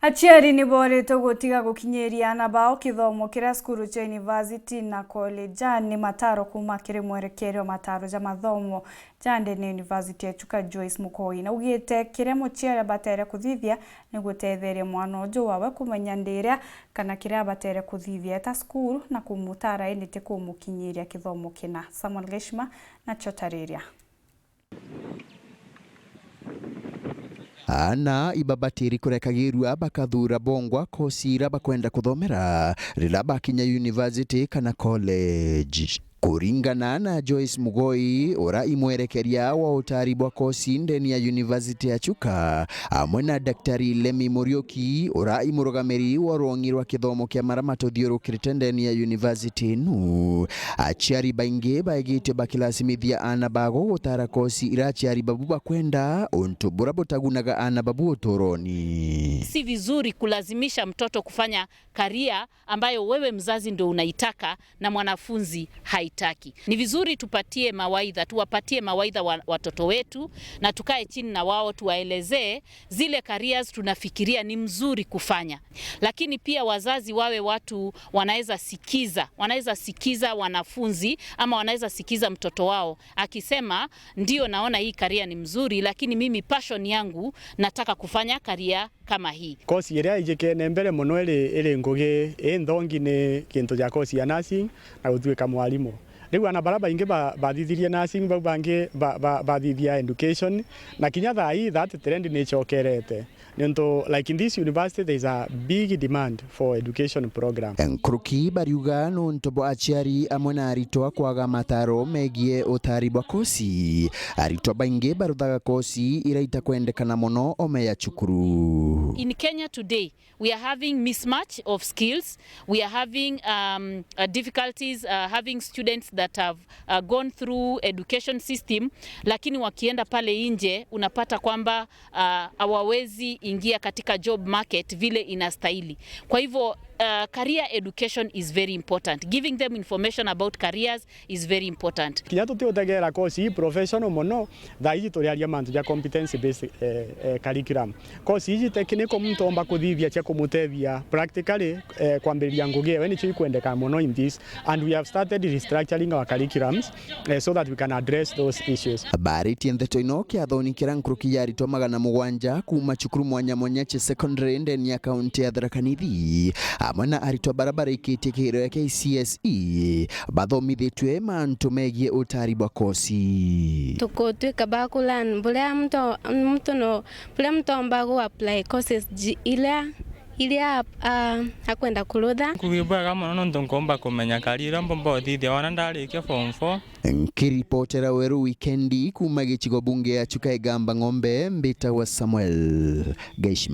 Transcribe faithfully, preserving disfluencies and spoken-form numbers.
Aciari ni boritwe gutiga gukinyiria aana bao kithomo kiria cukuru cia university na college. Jaa ni mataro kuuma kiri mwerekeria wa mataro ja mathomo ja ndene ya university ya Chuka, Joyce Mukoi, naugite kiria muciari abatere kuthithia ni gutetheria mwana uju wawe kumenya ndiria kana kiria abatere kuthithia eta cukuru na kumutara indi ti kumukinyiria kithomo kina. Samuel Geshima na Chotariria. Aana ibabatiri kurekagirua bakathuura bongwa kosi iria bakwenda kuthomera riria bakinya university kana college. Kuringana na Joyce Mugoi, uria imwerekeria wa utari bwa kosi ndeni ya university ya Chuka, amwe na Daktari Lemi Muriuki, uria imurugamiri wa rwongi rwa kithomo kia maria matuthiurukirite ndeni ya university inu, aciari baingi baigite bakilasimithia aana bao gutara kosi iria aciari babu bakwenda, untu buria butagunaga aana babu uturoni. Si vizuri kulazimisha mtoto kufanya career ambayo wewe mzazi ndio unaitaka na mwanafunzi haitaki. Ni vizuri tupatie mawaidha, tuwapatie mawaidha wa, watoto wetu, na tukae chini na wao tuwaelezee zile careers tunafikiria ni mzuri kufanya. Lakini pia wazazi wawe watu wanaweza sikiza, wanaweza sikiza wanafunzi ama wanaweza sikiza mtoto wao akisema, "Ndio, naona hii career ni mzuri, lakini mimi passion yangu nataka kufanya career kama hii." Kosi iria ijikene mbere mono iri, iri ngugi inthongi ni gintu ja kosi ya nursing na gutuika mwarimu. Riu aana baria baingi ba-, bathithirie nursing, bau bangi ba-, ba-, bathithia education, na kinya thaa ii that trend ni icokerete. Niuntu, like, in this university, there is a big demand for education program. Nkuruki bariuga nuntu bwa aciari amwe na aritwa kwaga mataro megie utari bwa kosi, aritwa baingi baruthaga kosi iria itakwendekana mono ome ya cukuru. In Kenya today, we are having mismatch of skills. We are having, um, uh, difficulties, uh, having students that have, uh, gone through education system, lakini wakienda pale nje unapata kwamba, uh, hawawezi ingia katika job market vile inastahili. Kwa hivyo, uh, career education is very important. Giving them information about careers is very important. Kinya tutiutegeera course ii professional mono, thaa iji turiaria mantu ja competence based, eh, eh, curriculum. Course iji technical muntu omba kuthithia cia kumutethia practically, eh, kwambiriria ngugi ewe nicio ikwendeka mono in this, and we have started restructuring our curriculums, eh, so that we can address those issues. Baritie ndeto ino kiathoni kiria nkuruki ya aritwa magana mugwanja kuuma cukuru mwanya mwanya cia secondary ndeni ya kaunti ya Tharaka Nithi, amwe na aritwa baria barikitie kigerio gia K C S E, bathomithitue mantu megie utari bwa kosi. Tukutwika ba kulearn buria muntu, muntu no, buria muntu omba gu apply courses ji-, iria, iria, ah, akwenda kurutha. Nkugi bwega mono nontu nkomba kumenya career iria mbomba uthithia wona ndarikia form four. Nkiripotera Weru Wikendi kuuma gicigo bunge ya Chuka Igamba Ng'ombe, mbitagwa Samuel Gaishima.